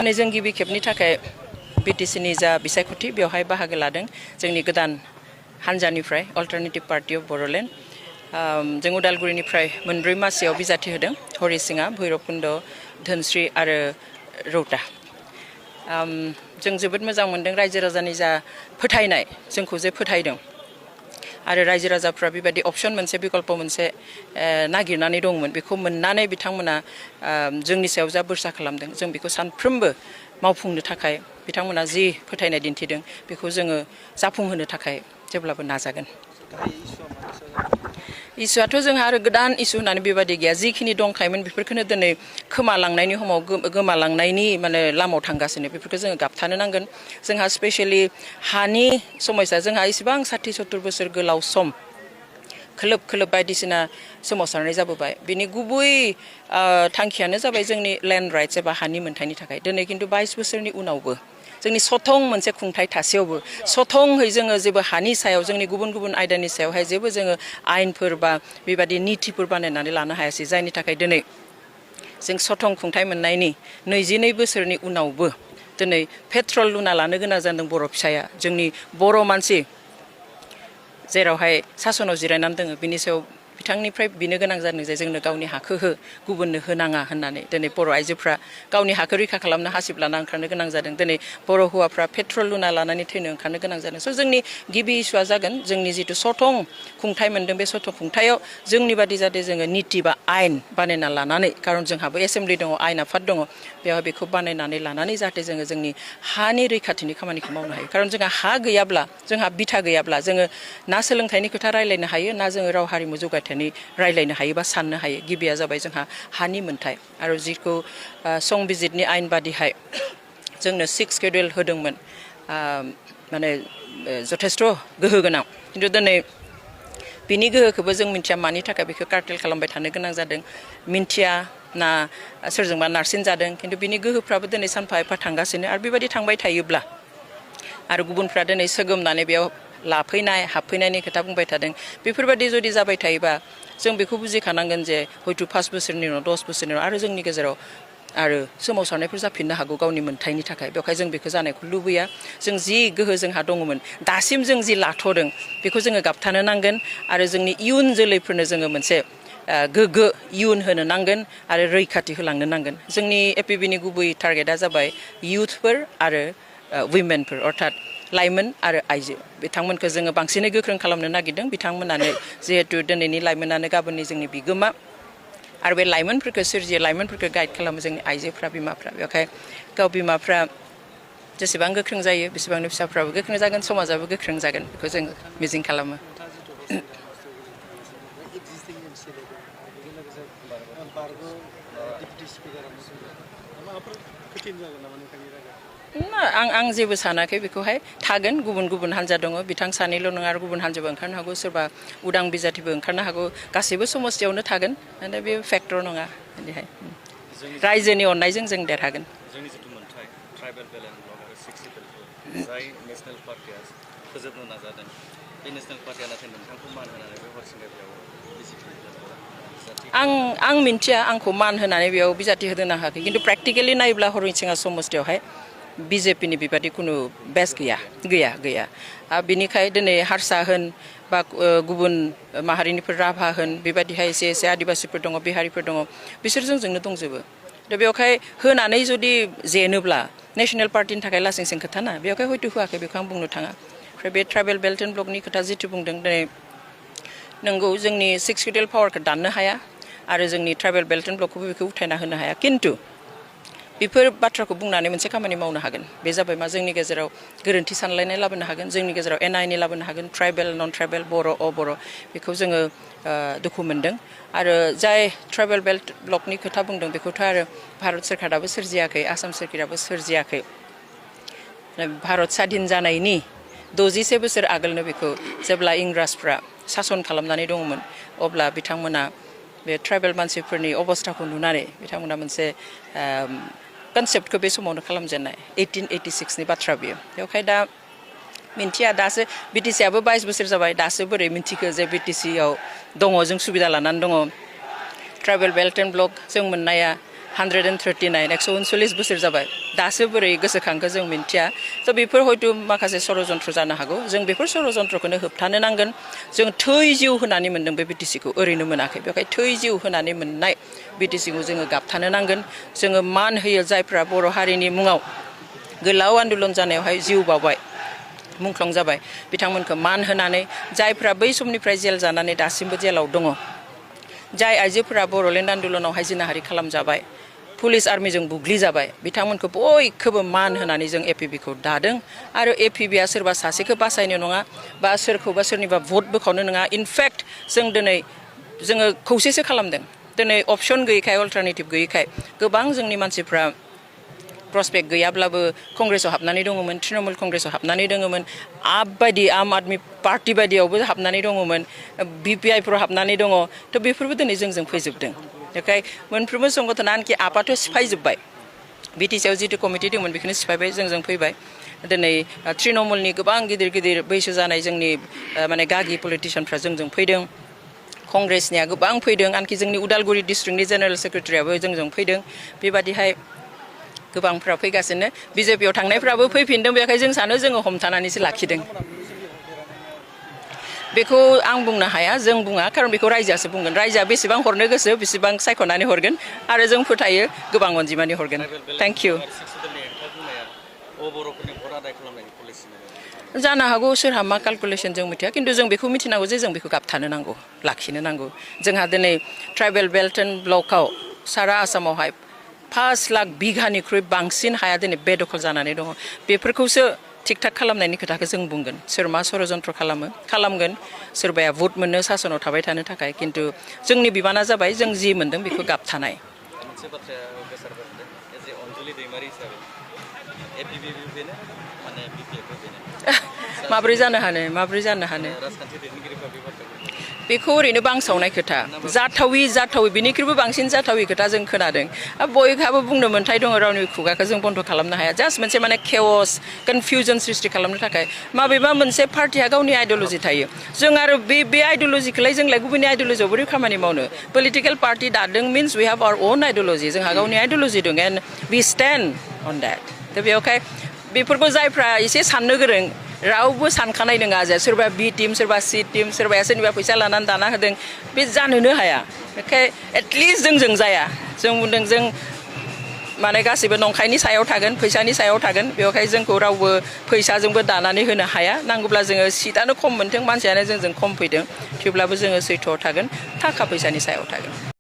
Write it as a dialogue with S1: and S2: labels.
S1: माने जों गिबि खेबनि थाखाय बिटिसिनि जा बिसायख'थि बेवहाय बाहागो लादों जोंनि गोदान हानजानिफ्राय अल्टारनेटिभ पार्टी अफ बड'लेण्ड जों उदालगुरिनिफ्राय मोनब्रै मासियाव बिजाथि होदों हरिसिङा भैरबकुन्द धोनस्रि आरो रौता जों जोबोद मोजां मोनदों रायजो राजानि जा फोथायनाय जोंखौ जे फोथायदों आरो रायजो राजाफ्रा बेबायदि अपसन मोनसे बिकल्प मोनसे नागिरनानै दंमोन बेखौ मोननानै बिथांमोना जोंनि सायाव जा बोरसा खालामदों जों बेखौ सानफ्रोमबो मावफुंनो थाखाय बिथांमोना जि फोथायनाय दिन्थिदों बेखौ जोङो जाफुंहोनो थाखाय जेब्लाबो नाजागोन इसुआथ' जोंहा आरो गोदान इसु होननानै बेबायदि गैया जिखिनि दंखायोमोन बेफोरखौनो दिनै खोमालांनायनि समाव गोमालांनायनि माने लामायाव थांगासिनो बेफोरखौ जोङो गाबथानो नांगोन जोंहा स्पेशेलि हानि समस्या जोंहा इसेबां 60-70 बोसोर गोलाव सम खोलोब खोलोब बायदिसिना सोमावसारनाय जाबोबाय बिनि गुबै थांखियानो जाबाय जोंनि लेन्ड राइट्स एबा हानि मोन्थायनि थाखाय दिनै खिन्थु 22 बोसोरनि उनावबो जोंनि सथं मोनसे खुंथाय थासेयावबो सथंहै जोङो जेबो हानि सायाव जोंनि गुबुन गुबुन आयदानि सायावहाय जेबो जोङो आयेनफोर बा बेबायदि नितिफोर बानायनानै लानो हायासै जायनि थाखाय दिनै जों सथं खुंथाय मोननायनि 22 बोसोरनि उनावबो दिनै पेट्रल लुना लानो गोनां जादों बर' फिसाया जोंनि बर' मानसि जेरावहाय सासनाव जिरायनानै दङ बिनि सायाव बिथांनिफ्राय बिनो गोनां जादों जे जोंनो गावनि हाखौ गुबुननो होनाङा होननानै दिनै बर' आइजोफ्रा गावनि हाखौ रैखा खालामनो हासिब लाना ओंखारनो गोनां जादों दिनै बर' हौवाफ्रा पेट्रल लुना लानानै थैनो ओंखारनो गोनां जादों स' जोंनि गिबि इस्युआ जागोन जोंनि जिथु सथं खुंथाय मोनदों बे सथं खुंथायाव जोंनि बादि जाहाथे जोङो निति बा आयेन बानायना लानानै खारन जोंहाबो एसेमब्लि दङ आयेन आफाद दङ बेयाव बेखौ बानायनानै लानानै जाहाथे जोङो जोंनि हानि रैखाथिनि खामानिखौ मावनो हायो खारन जोंहा हा गैयाब्ला जोंहा बिथा गैयाब्ला जोङो ना सोलोंथाइनि खोथा रायलायनो हायो ना जोङो राव हारिमु जौगाथायनि रायलायनो हायो बा साननो हायो गिबिया जाबाय जोंहा हानि मोन्थाय आरो जिखौ संबिजितनि आयेन बादिहाय जोंनो 6 शेड्युल होदोंमोन माने जथेस्थ' गोहो गोनां खिन्थु दिनै बिनि गोहोखौबो जों मिन्थिया मानि थाखाय बेखौ कार्टेल खालामबाय थानो गोनां जादों मिन्थिया ना सोरजोंबा नारसिन जादों खिन्थु बिनि गोहोफ्राबो दिनै सानफा एफा थांगासिनो आरो बेबायदि थांबाय थायोब्ला आरो गुबुनफ्रा दिनै सोगोमनानै बेयाव लाफैनाय हाबफैनायनि खोथा बुंबाय थादों बेफोरबायदि जुदि जाबाय थायोबा जों बेखौ बुजिखानांगोन जे हयथ' 5 बोसोरनि उनाव 10 बोसोरनि उनाव आरो जोंनि गेजेराव आरो सोमावसारनायफोर जाफिननो हागौ गावनि मोन्थायनि थाखाय बेवहाय जों बेखौ जानायखौ लुबैया जों जि गोहो जोंहा दङमोन दासिम जों जि लाथ'दों बेखौ जोङो गाबथानो नांगोन आरो जोंनि इयुन जोलैफोरनो जोङो मोनसे गोग्गो इयुन होनो नांगोन आरो रैखाथि होलांनो नांगोन जोंनि एपिबिनि गुबै टारगेटआ जाबाय इयुथफोर आरो उइमेनफोर अर्थात लाइमोन आरो आइजो बिथांमोनखौ जोङो बांसिनै गोख्रों खालामनो नागिरदों बिथांमोनानो जिहेतु दिनैनि लाइमोनानो गाबोननि जोंनि बिगोमा आरो बे लाइमोनफोरखौ सोरजियो लाइमोनफोरखौ गाइड खालामो जोंनि आइजोफ्रा बिमाफ्रा बेवहाय गाव बिमाफ्रा जेसेबां गोख्रों जायो बेसेबांनो फिसाफ्राबो गोख्रों जागोन समाजाबो गोख्रों जागोन बेखौ जों मिजिं खालामो आं जेबो सानाखै बेखौहाय थागोन गुबुन गुबुन हान्जा दङ बिथां सानैल' नङा आरो गुबुन हान्जाबो ओंखारनो हागौ सोरबा उदां बिजाथिबो ओंखारनो हागौ गासैबो समस्थियावनो थागोन नाथाय बे फेक्टर नङा बिदिहाय रायजोनि अननायजों जों देरहागोन
S2: जोंनि जिथु मोनथाय ट्राइबेल बेलेन्स ब्लक आरो 6 सिडुलखौ जाय नेसनेल पार्टिया फोजोबनो नाजादों बे नेसनेल पार्टिया नाथाय नोंथांखौ मान होनानै बे हरिसिंगायाव
S1: आं मिन्थिया आंखौ मान होनानै बेयाव बिजाथि होनो हायाखै खिन्थु प्रेक्टिकेलि नायोब्ला हरिसिङा समस्थियावहाय बिजेपिनि बेबायदि खुनु बेस गैया बिनिखाय दिनै हारसा होन बा गुबुन माहारिनिफोर राभा होन बेबायदिहाय एसे आदिबासिफोर दङ बिहारिफोर दङ बिसोरजों जोंनो दंजोबो दा बेवहाय होनानै जुदि जेनोब्ला नेसनेल पार्टिनि थाखाय लासिंसिं खोथा ना बेवहाय हयथ' होआखै बेखौ आं बुंनो थाङा ओमफ्राय बे ट्राइबेल बेल्ट एन्ड ब्लकनि खोथा जिथु बुंदों दिनै नंगौ जोंनि 6 शेड्युल पावारखौ दाननो हाया आरो जोंनि ट्राइबेल बेल्ट एन्ड ब्लकखौबो बेखौ उथायना होनो हाया खिन्थु बेफोर बाथ्राखौ बुंनानै मोनसे खामानि मावनो हागोन बे जाबाय मा जोंनि गेजेराव गोरोन्थि सानलायनाय लाबोनो हागोन जोंनि गेजेराव एना-एनि लाबोनो हागोन ट्राइबेल नन ट्राइबेल बर' अबर' बेखौ जोङो दुखु मोनदों आरो जाय ट्राइबेल बेल्ट ब्लकनि खोथा बुंदों बेखौथ' आरो भारत सोरखाराबो सोरजियाखै आसाम सोरखाराबो सोरजियाखै भारत स्वाधीन जानायनि 61 बोसोर आगोलनो बेखौ जेब्ला इंराजफ्रा सासन खालामनानै दङमोन अब्ला बिथांमोना बे ट्राइबेल मानसिफोरनि अबस्थाखौ नुनानै बिथांमोना मोनसे कनसेप्टखौ बे समावनो खालामजेननाय 1886नि बाथ्रा बियो बेवहाय दा मिन्थिया दासो बिटिसिआबो 22 बोसोर जाबाय दासो बोरै मिन्थिखो जे बिटिसिआव दङ जों सुबिदा लानानै दङ ट्राइबेल बेल्ट एन्ड ब्लक जों मोननाया 139 139 बोसोर जाबाय दासो बोरै गोसोखांखो जों मिन्थिया थ' बेफोर हयथ' माखासे षड़यन्त्र जानो हागौ जों बेफोर षड़यन्त्रखौनो होबथानो नांगोन जों थै जिउ होनानै मोन्दों बे बिटिसिखौ ओरैनो मोनाखै बेखाय थै जिउ होनानै मोननाय बिटिसिखौ जोङो गाबथानो नांगोन जोङो मान होयो जायफ्रा बर' हारिनि मुङाव गोलाव आन्दलन जानायावहाय जिउ बावबाय मुंख्लं जाबाय बिथांमोनखौ मान होनानै जायफ्रा बै समनिफ्राय जेल जानानै दासिमबो जेलाव दङ जाय आइजोफोरा बर'लेण्ड आन्दलनावहाय जिनाहारि खालामजाबाय पुलिस आर्मिजों बुग्लिजाबाय बिथांमोनखौ बयखौबो मान होनानै जों एपिबिखौ दादों आरो एपिबिया सोरबा सासेखौ बासायनो नङा बा सोरखौबा सोरनिबा भट बोखावनो नङा इनफेक्ट जों दिनै जोङो खौसेसो खालामदों दिनै अपसन गैयैखाय अल्टारनेटिभ गैयैखाय गोबां जोंनि मानसिफ्रा प्रस्पेक्ट गैयाब्लाबो कंग्रेसाव हाबनानै दङमोन तृणमूल कंग्रेसाव हाबनानै दङमोन आम आदमी पार्टी बायदियावबो हाबनानै दङमोन बिपिआइफोराव हाबनानै दङ थ' बेफोरबो दिनै जोंजों फैजोबदों बेखाय मोनफ्रोमबो संगठना आनखि आफाथ' सिफायजोब्बाय बिटिसिआव जिथु कमिटि दंमोन बेखौनो सिफायबाय जोंजों फैबाय दिनै तृणमूलनि गोबां गिदिर गिदिर बैसो जानाय जोंनि माने गागि पलिटिशियानफ्रा जोंजों फैदों कंग्रेसनिया गोबां फैदों आनखि जोंनि उदालगुरि डिस्ट्रिक्टनि जेनेरेल सेक्रेटारियाबो जोंजों फैदों बेबादिहाय गोबांफ्रा फैगासिनो बिजेपियाव थांनायफ्राबो फैफिनदों बेखाय जों सानो जोङो हमथानानैसो लाखिदों बेखौ आं बुंनो हाया जों बुङा खारन बेखौ रायजोआसो बुंगोन रायजोआ बेसेबां हरनो गोसो बेसेबां सायख'नानै हरगोन आरो जों फोथायो गोबां अनजिमानि हरगोन थेंक इउ जानो हागौ सोरहा मा केलकुलेसन जों मिथिया खिन्थु जों बेखौ मिथिनांगौ जे जों बेखौ गाबथानो नांगौ लाखिनो नांगौ जोंहा दिनै ट्राइबेल बेल्ट एन्ड ब्लकआव सारा आसामावहाय 5 लाख बिघानिख्रुइ बांसिन हाया दिनै बेदखल जानानै दङ बेफोरखौसो थिक थाक खालामनायनि खोथाखौ जों बुंगोन सोर मा षड़यन्त्र खालामगोन सोरबाया भट मोननो सासनाव थाबाय थानो थाखाय खिन्थु जोंनि बिबाना जाबाय जों जि मोनदों बेखौ गाबथानाय
S2: मोनसे बाथ्राया गोसारबाय एज ए अनजुलि दैमारि हिसाबै एपिबिबो बेनो माने बिपिएफबो बेनो
S1: माब्रै जानो हानो
S2: राजखान्थि दैदेनगिरिफ्रा बे बाथ्राखौ
S1: बेखौ ओरैनो बांसावनाय खोथा जाथावि बिनिख्रुइबो बांसिन जाथावि खोथा जों खोनादों बयहाबो बुंनो मोन्थाय दङ रावनि खुगाखौ जों बन्द खालामनो हाया जास्ट मोनसे माने केअस कनफिउजन सृष्टि खालामनो थाखाय माबेबा मोनसे पार्टिया गावनि आइडियोल'जि थायो जों आरो बे आइडियोल'जिखौलाय जोंलाय गुबुननि आइडियोल'जियाव बोरै खामानि मावनो पलिटिकेल पार्टि दादों means we have our own ideology जोंहा गावनि आइडियोल'जि दं and we stand on that दा बेयावहाय बेफोरखौ जायफ्रा एसे साननो गोरों रावबो सानखानाय नङा जे सोरबा बि टिम सोरबा सि टिम सोरबाया सोरनिबा फैसा लानानै दाना होदों बे जानोनो हाया बेखाय एटलिस्ट जोंजों जाया जों बुंदों जों माने गासैबो नंखायनि सायाव थागोन फैसानि सायाव थागोन बेवहाय जोंखौ रावबो फैसाजोंबो दानानै होनो हाया नांगौब्ला जोङो सिटआनो खम मोनथों मानसियानो जोंजों खम फैदों थेवब्लाबो जोङो सैथोआव थागोन थाखा फैसानि सायाव थागोन